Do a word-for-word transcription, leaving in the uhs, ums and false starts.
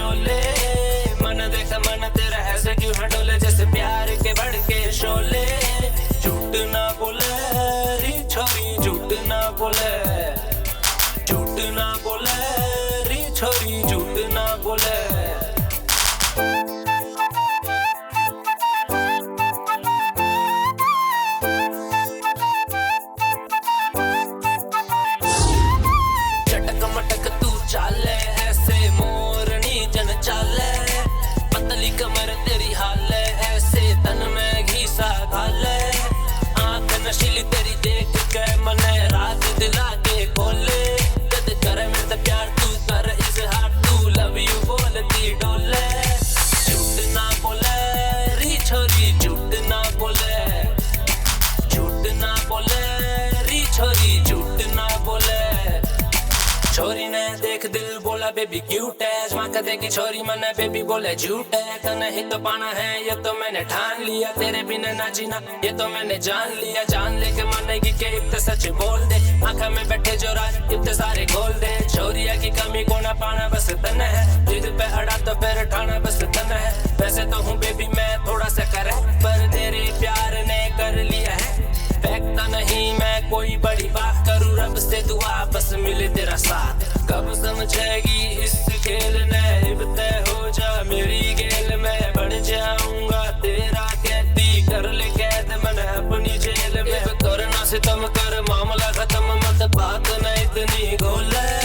बोले, मन देख मन तेरा ऐसे क्यों है डोले, जैसे प्यार के भड़के शोले। झूठ ना बोले री छोरी, झूठ ना बोले, झूठ ना बोले री छोरी, झूठ ना बोले। चटक मटक तू चाले ऐसे मोरनी जन चाले, पतली कमर तेरी हाले ऐसे तन में घीसा घाले। आंख नशीली तेरी देख के मने राज दिला के खोले। कद करे मेरे ते प्यार तू, कर इजहार तू, love you बोलती डोले। झूठ ना बोले री छोरी, झूठ ना बोले, झूठ ना बोले री छोरी, झूठ ना बोले। छोरी ने देख दिल बोला baby cute है, आजमा के देखी छोरी मने baby बोले झूठ है। तने ही तो पाना है ये तो मैंने ठान लिया, तेरे बिना ना जीना ये तो मैंने जान लिया। जान लेके मानेगी के इब ते सच बोल दे, आंखा में बैठे जो राज इब ते सारे खोल दे। छोरिया की कमी को ना पाना बस तने है, जिद पे अड़ा तो फिर ठाना बस तने है। वैसे तो हूँ baby मैं थोड़ा सा करे, पर तेरे प्यार ने कर लिया है। फेंकता नहीं मैं कोई बड़ी बात, करूँ रब से दुआ बस मिले तेरा साथ। कब समझेगी इस खेल ने इब ते, हो जा मेरी गेल में, बन जाऊंगा तेरा कैदी, कर ले कैद मन अपनी जेल में। इब करना सितम कर, मामला खत्म, मत बात न इतनी घोले।